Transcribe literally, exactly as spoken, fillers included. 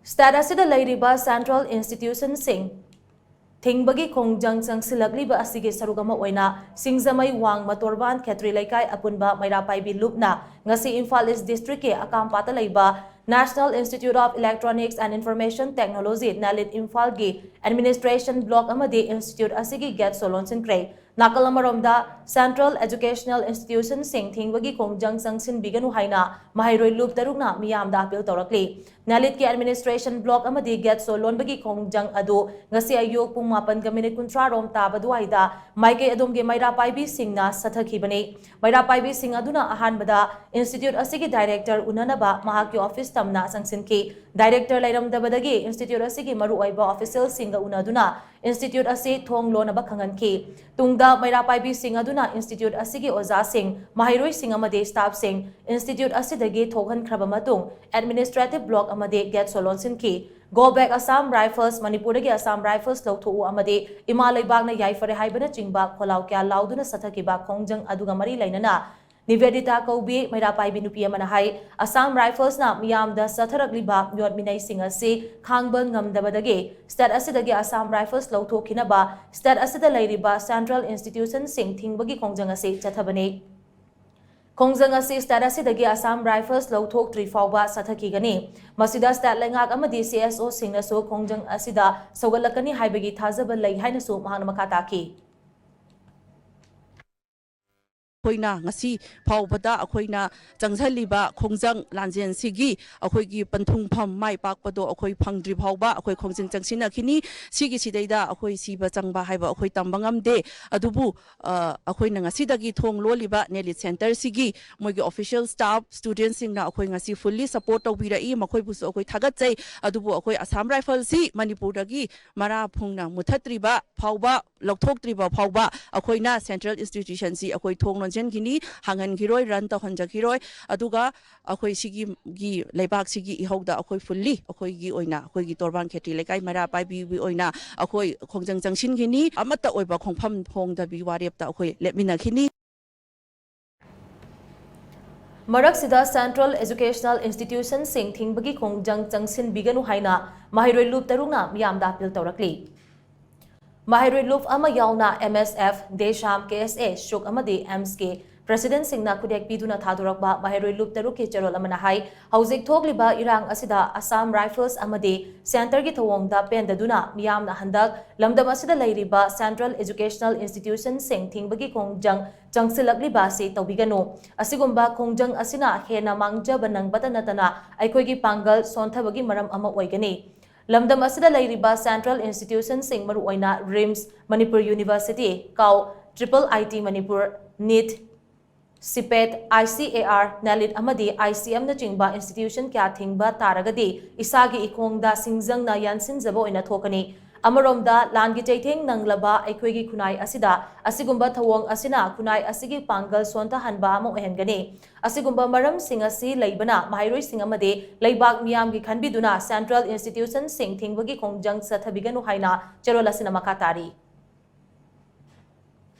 State ꯑꯁꯤꯗ ꯂꯩꯔꯤꯕ central ꯏꯟꯁꯇꯤꯇ꯭ꯌꯨꯁꯟꯁꯤꯡ ꯊꯤꯡꯕꯒꯤ ꯈꯣꯡꯖꯪ ꯆꯪꯁꯤꯜꯂꯛꯂꯤꯕ ꯑꯁꯤꯒꯤ ꯁꯔꯨꯛ ꯑꯃ ꯑꯣꯏꯅ ꯁꯤꯡꯖꯃꯩ ꯋꯥꯡꯃ ꯇꯣꯔꯕꯥꯟ ꯈꯦꯇ꯭ꯔꯤ ꯂꯩꯀꯥꯏ ꯑꯄꯨꯟꯕ ꯃꯩꯔꯥ ꯄꯥꯏꯕꯤ ꯂꯨꯞꯅ ꯉꯁꯤ ꯏꯝꯐꯥꯜ ꯏꯁ ꯗꯤꯁꯇ꯭ꯔꯤꯛꯀꯤ ꯑꯀꯥꯝꯄꯥꯠꯇ ꯂꯩꯕ National Institute of Electronics and Information Technology, ꯅꯦꯂꯤꯠ ꯏꯝꯐꯥꯜꯒꯤ ꯑꯦꯗꯃꯤꯅꯤꯁꯇ꯭ꯔꯦꯁꯟ ꯕ꯭ꯂꯣꯛ ꯑꯃꯗꯤ ꯏꯟꯁꯇꯤꯇ꯭ꯌꯨꯠ ꯑꯁꯤꯒꯤ ꯒꯦꯠꯁꯨ ꯂꯣꯟꯁꯤꯟꯈ꯭ꯔꯦ꯫ ꯅꯥꯀꯜ ꯑꯃꯔꯣꯝꯗ, ꯁꯦꯟꯇ꯭ꯔꯦꯜ ꯑꯦꯖꯨꯀꯦꯁꯅꯦꯜ ꯏꯟꯁꯇꯤꯇ꯭ꯌꯨꯁꯟꯁꯤꯡ ꯊꯤꯡꯕꯒꯤ ꯈꯣꯡꯖꯪ ꯆꯪꯁꯤꯟꯕꯤꯒꯅꯨ ꯍꯥꯏꯅ ꯃꯍꯩꯔꯣꯏ ꯂꯨꯞ ꯇꯔꯨꯛꯅ ꯃꯤꯌꯥꯝꯗ ꯑꯄꯤꯜ ꯇꯧꯔꯛꯂꯤ꯫ ꯅꯦꯂꯤꯠꯀꯤ ꯑꯦꯗꯃꯤꯅꯤꯁꯇ꯭ꯔꯦꯁꯟ ꯕ꯭ꯂꯣꯛ ꯑꯃꯗꯤ ꯒꯦꯠꯁꯨ ꯂꯣꯟꯕꯒꯤ ꯈꯣꯡꯖꯪ ꯑꯗꯨ ꯉꯁꯤ ꯑꯌꯨꯛ ꯄꯨꯡ ꯃꯥꯄꯟꯒ ꯃꯤꯅꯤꯠ ꯀꯨꯟꯊ꯭ꯔꯥ ꯔꯣꯝ ꯇꯥꯕ ꯑꯗꯨꯋꯥꯏꯗ ꯃꯥꯏꯀꯩ ꯑꯗꯣꯝꯒꯤ ꯃꯩꯔꯥ ꯄꯥꯏꯕꯤꯁꯤꯡꯅ ꯁꯠꯊꯈꯤꯕꯅꯤ꯫ ꯃꯩꯔꯥ ꯄꯥꯏꯕꯤꯁꯤꯡ ꯑꯗꯨꯅ ꯑꯍꯥꯟꯕꯗ ꯏꯟꯁꯇꯤꯇ꯭ꯌꯨꯠ ꯑꯁꯤꯒꯤ ꯗꯥꯏꯔꯦꯛꯇꯔ ꯎꯅꯅꯕ ꯃꯍꯥꯛꯀꯤ ꯑꯣꯐꯤꯁ ꯇꯝꯅ ꯆꯪꯁꯤꯟꯈꯤ꯫ ꯗꯥꯏꯔꯦꯛꯇꯔ ꯂꯩꯔꯝꯗꯕꯗꯒꯤ ꯏꯟꯁꯇꯤꯇ꯭ꯌꯨꯠ ꯑꯁꯤꯒꯤ ꯃꯔꯨꯑꯣꯏꯕ ꯑꯣꯐꯤꯁꯤꯌꯦꯜꯁꯤꯡꯒ ꯎꯅꯗꯨꯅ ꯏꯟꯁꯇꯤꯇ꯭ꯌꯨꯠ ꯑꯁꯤ ꯊꯣꯡ ꯂꯣꯟꯅꯕ ꯈꯪꯍꯟꯈꯤ꯫ ꯇꯨꯡꯗ ꯃꯩꯔꯥ ꯄꯥꯏꯕꯤꯁꯤꯡ ꯑꯗꯨꯅ ꯏꯟꯁꯇꯤꯇ꯭ꯌꯨꯠ ꯑꯁꯤꯒꯤ ꯑꯣꯖꯥꯁꯤꯡ, ꯃꯍꯩꯔꯣꯏꯁꯤꯡ ꯑꯃꯗꯤ ꯁ꯭ꯇꯥꯐꯁꯤꯡ ꯏꯟꯁꯇꯤꯇ꯭ꯌꯨꯠ ꯑꯁꯤꯗꯒꯤ ꯊꯣꯛꯍꯟꯈ꯭ꯔꯕ ꯃꯇꯨꯡ, ꯑꯦꯗꯃꯤꯅꯤꯁꯇ꯭ꯔꯦꯇꯤꯚ ꯕ꯭ꯂꯣꯛ ꯑꯃꯗꯤ ꯒꯦꯠꯁꯨ ꯂꯣꯟꯁꯤꯟꯈꯤ꯫ Go back Assam Rifles, ꯃꯅꯤꯄꯨꯔꯗꯒꯤ ꯑꯁꯥꯝ ꯔꯥꯏꯐꯜꯁ ꯂꯧꯊꯣꯛꯎ ꯑꯃꯗꯤ ꯏꯃꯥ ꯂꯩꯕꯥꯛꯅ ꯌꯥꯏꯐꯔꯦ ꯍꯥꯏꯕꯅꯆꯤꯡꯕ ꯈꯣꯜꯂꯥꯎ ꯀꯌꯥ ꯂꯥꯎꯗꯨꯅ ꯆꯠꯊꯈꯤꯕ ꯈꯣꯡꯖꯪ ꯑꯗꯨꯒ ꯃꯔꯤ ꯂꯩꯅꯅ ꯅꯤꯕꯦꯗꯤꯇꯥ ꯀꯧꯕꯤ ꯃꯩꯔꯥ ꯄꯥꯏꯕꯤ ꯅꯨꯄꯤ ꯑꯃꯅ ꯍꯥꯏ, ꯑꯁꯥꯝ ꯔꯥꯏꯐꯜꯁꯅ ꯃꯤꯌꯥꯝꯗ ꯆꯠꯊꯔꯛꯂꯤꯕ ꯃꯤꯑꯣꯠ ꯃꯤꯅꯩꯁꯤꯡ ꯑꯁꯤ ꯈꯥꯡꯕ ꯉꯝꯗꯕꯗꯒꯤ ꯁ꯭ꯇꯦꯠ ꯑꯁꯤꯗꯒꯤ ꯑꯁꯥꯝ ꯔꯥꯏꯐꯜꯁ ꯂꯧꯊꯣꯛꯈꯤꯅꯕ ꯁ꯭ꯇꯦꯠ ꯑꯁꯤꯗ ꯂꯩꯔꯤꯕ ꯁꯦꯟꯇ꯭ꯔꯦꯜ ꯏꯟꯁꯇꯤꯇ꯭ꯌꯨꯁꯟꯁꯤꯡ ꯊꯤꯡꯕꯒꯤ ꯈꯣꯡꯖꯪ ꯑꯁꯤ ꯆꯠꯊꯕꯅꯤ꯫ ꯈꯣꯡꯖꯪ ꯑꯁꯤ ꯁ꯭ꯇꯦꯠ ꯑꯁꯤꯗꯒꯤ ꯑꯁꯥꯝ ꯔꯥꯏꯐꯜꯁ ꯂꯧꯊꯣꯛꯇ꯭ꯔꯤ ꯐꯥꯎꯕ ꯆꯠꯊꯈꯤꯒꯅꯤ꯫ ꯃꯁꯤꯗ ꯁ꯭ꯇꯦꯠ ꯂꯩꯉꯥꯛ ꯑꯃꯗꯤ ꯁꯤ ꯑꯦꯁ ꯑꯣꯁꯤꯡꯅꯁꯨ ꯈꯣꯡꯖꯪ ꯑꯁꯤꯗ ꯁꯧꯒꯠꯂꯛꯀꯅꯤ ꯍꯥꯏꯕꯒꯤ ꯊꯥꯖꯕ ꯂꯩ ꯍꯥꯏꯅꯁꯨ ꯃꯍꯥꯛꯅ ꯃꯈꯥ ꯇꯥꯈꯤ꯫ ꯑꯩꯈꯣꯏꯅ ꯉꯁꯤ ꯐꯥꯎꯕꯗ ꯑꯩꯈꯣꯏꯅ ꯆꯪꯁꯤꯜꯂꯤꯕ ꯈꯣꯡꯖꯪ ꯂꯥꯟꯖꯦꯜꯁꯤꯒꯤ ꯑꯩꯈꯣꯏꯒꯤ ꯄꯟꯊꯨꯡꯐꯝ ꯃꯥꯏ ꯄꯥꯛꯄꯗꯣ ꯑꯩꯈꯣꯏ ꯐꯪꯗ꯭ꯔꯤ ꯐꯥꯎꯕ ꯑꯩꯈꯣꯏ ꯈꯣꯡꯖꯪ ꯆꯪꯁꯤꯟꯅꯈꯤꯅꯤ꯫ ꯁꯤꯒꯤꯁꯤꯗꯩꯗ ꯑꯩꯈꯣꯏ ꯁꯤꯕ ꯆꯪꯕ ꯍꯥꯏꯕ ꯑꯩꯈꯣꯏ ꯇꯝꯕ ꯉꯝꯗꯦ꯫ ꯑꯗꯨꯕꯨ ꯑ, ꯑꯩꯈꯣꯏꯅ ꯉꯁꯤꯗꯒꯤ ꯊꯣꯡ ꯂꯣꯜꯂꯤꯕ ꯅꯦꯂꯤꯠ ꯁꯦꯟꯇꯔꯁꯤꯒꯤ ꯃꯣꯏꯒꯤ ꯑꯣꯐꯤꯁꯤꯌꯦꯜ ꯁ꯭ꯇꯥꯐ, ꯁ꯭ꯇꯨꯗꯦꯟꯠꯁꯤꯡꯅ ꯑꯩꯈꯣꯏ ꯉꯁꯤ ꯐꯨꯜꯂꯤ ꯁꯄꯣꯔꯠ ꯇꯧꯕꯤꯔꯛꯏ꯫ ꯃꯈꯣꯏꯕꯨꯁꯨ ꯑꯩꯈꯣꯏ ꯊꯥꯒꯠꯆꯩ꯫ ꯑꯗꯨꯕꯨ ꯑꯩꯈꯣꯏ ꯑꯁꯥꯝ ꯔꯥꯏꯐꯜꯁꯤ ꯃꯅꯤꯄꯨꯔꯗꯒꯤ ꯃꯔꯥ ꯐꯨꯡꯅ ꯃꯨꯊꯠꯇ꯭ꯔꯤꯕ ꯐꯥꯎꯕ, ꯂꯧꯊꯣꯛꯇ꯭ꯔꯤꯕ ꯐꯥꯎꯕ ꯑꯩꯈꯣꯏꯅ ꯁꯦꯟꯇ꯭ꯔꯦꯜ ꯏꯟꯁꯇꯤꯇ꯭ꯌꯨꯁꯟꯁꯤ ꯑꯩꯈꯣꯏ ꯊꯣꯡ ꯂꯣꯟꯁꯤꯟꯈꯤꯅꯤ, ꯍꯥꯡꯍꯟꯈꯤꯔꯣꯏ, ꯔꯟ ꯇꯧꯍꯟꯖꯈꯤꯔꯣꯏ꯫ ꯑꯗꯨꯒ ꯑꯩꯈꯣꯏ ꯁꯤꯒꯤ ꯒꯤ ꯂꯩꯕꯥꯛꯁꯤꯒꯤ ꯏꯍꯧꯗ ꯑꯩꯈꯣꯏ ꯐꯨꯜꯂꯤ ꯑꯩꯈꯣꯏꯒꯤ ꯑꯣꯏꯅ, ꯑꯩꯈꯣꯏꯒꯤ ꯇꯣꯔꯕꯥꯟ ꯈꯦꯇ꯭ꯔꯤ ꯂꯩꯀꯥꯏ ꯃꯩꯔꯥ ꯄꯥꯏꯕꯤꯒꯤ ꯑꯣꯏꯅ ꯑꯩꯈꯣꯏ ꯈꯣꯡꯖꯪ ꯆꯪꯁꯤꯟꯈꯤꯅꯤ꯫ ꯑꯃꯠꯇ ꯑꯣꯏꯕ ꯈꯣꯡꯐꯝ ꯍꯣꯡꯗꯕꯤ ꯋꯥꯔꯦꯞꯇ ꯑꯩꯈꯣꯏ ꯂꯦꯞꯃꯤꯟꯅꯈꯤꯅꯤ꯫ ꯃꯔꯛꯁꯤꯗ central educational institutionꯁꯤꯡ ꯊꯤꯡꯕꯒꯤ ꯈꯣꯡꯖꯪ ꯆꯪꯁꯤꯟꯕꯤꯒꯅꯨ ꯍꯥꯏꯅ ꯃꯍꯩꯔꯣꯏ ꯂꯨꯞ ꯇꯔꯨꯛꯅ ꯃꯤꯌꯥꯝꯗ ꯑꯥꯄꯤꯜ ꯇꯧꯔꯛꯂꯤ꯫ ꯃꯍꯩꯔꯣꯏ ꯂꯨꯞ ꯑꯃ ꯌꯥꯎꯅ M S F, DESHAM, K S A, ꯁꯨꯛ ꯑꯃꯗꯤ AIMSꯀꯤ presidentꯁꯤꯡꯅ ꯈꯨꯗꯦꯛ ꯄꯤꯗꯨꯅ ꯊꯥꯗꯣꯔꯛꯄ ꯃꯍꯩꯔꯣꯏ ꯂꯨꯞ ꯇꯔꯨꯛꯀꯤ ꯆꯦꯔꯣꯜ ꯑꯃꯅ ꯍꯥꯏ, ꯍꯧꯖꯤꯛ ꯊꯣꯛꯂꯤꯕ ꯏꯔꯥꯡ ꯑꯁꯤꯗ Assam Rifles ꯑꯃꯗꯤ centreꯒꯤ ꯊꯧꯑꯣꯡꯗ ꯄꯦꯟꯗꯗꯨꯅ ꯃꯤꯌꯥꯝꯅ ꯍꯟꯗꯛ ꯂꯝꯗꯝ ꯑꯁꯤꯗ ꯂꯩꯔꯤꯕ central educational institutionꯁꯤꯡ ꯊꯤꯡꯕꯒꯤ ꯈꯣꯡꯖꯪ ꯆꯪꯁꯤꯜꯂꯛꯂꯤꯕ ꯑꯁꯤ ꯇꯧꯕꯤꯒꯅꯨ꯫ ꯑꯁꯤꯒꯨꯝꯕ ꯈꯣꯡꯖꯪ ꯑꯁꯤꯅ ꯍꯦꯟꯅ ꯃꯥꯡꯖꯕ ꯅꯪꯕꯇ ꯅꯠꯇꯅ ꯑꯩꯈꯣꯏꯒꯤ ꯄꯥꯡꯒꯜ ꯁꯣꯟꯊꯕꯒꯤ ꯃꯔꯝ ꯑꯃ ꯑꯣꯏꯒꯅꯤ꯫ ꯂꯝꯗꯝ ꯑꯁꯤꯗ ꯂꯩꯔꯤꯕ central institutionꯁꯤꯡ, ꯃꯔꯨꯑꯣꯏꯅ RIMS, Manipur University, CAU, triple I T Manipur, NEET, CPET, I C A R, NELIT ꯑꯃꯗꯤ I C Mꯅꯆꯤꯡꯕ institution ꯀꯌꯥ ꯊꯤꯡꯕ ꯇꯥꯔꯒꯗꯤ ꯏꯁꯥꯒꯤ ꯏꯈꯣꯡꯗ ꯁꯤꯡꯖꯪꯅ ꯌꯥꯟꯁꯤꯟꯖꯕ ꯑꯣꯏꯅ ꯊꯣꯛꯀꯅꯤ꯫ ꯑꯃꯔꯣꯝꯗ, ꯂꯥꯟꯒꯤ ꯆꯩꯊꯦꯡ ꯅꯪꯂꯕ ꯑꯩꯈꯣꯏꯒꯤ ꯈꯨꯟꯅꯥꯏ ꯑꯁꯤꯗ ꯑꯁꯤꯒꯨꯝꯕ ꯊꯧꯑꯣꯡ ꯑꯁꯤꯅ ꯈꯨꯟꯅꯥꯏ ꯑꯁꯤꯒꯤ ꯄꯥꯡꯒꯜ ꯁꯣꯟꯊꯍꯟꯕ ꯑꯃ ꯑꯣꯏꯍꯟꯒꯅꯤ꯫ ꯑꯁꯤꯒꯨꯝꯕ ꯃꯔꯝꯁꯤꯡ ꯑꯁꯤ ꯂꯩꯕꯅ ꯃꯍꯩꯔꯣꯏꯁꯤꯡ ꯑꯃꯗꯤ ꯂꯩꯕꯥꯛ ꯃꯤꯌꯥꯝꯒꯤ ꯈꯟꯕꯤꯗꯨꯅ central institutionꯁꯤꯡ ꯊꯤꯡꯕꯒꯤ ꯈꯣꯡꯖꯪ ꯆꯠꯊꯕꯤꯒꯅꯨ ꯍꯥꯏꯅ ꯆꯦꯔꯣꯜ ꯑꯁꯤꯅ ꯃꯈꯥ ꯇꯥꯔꯤ꯫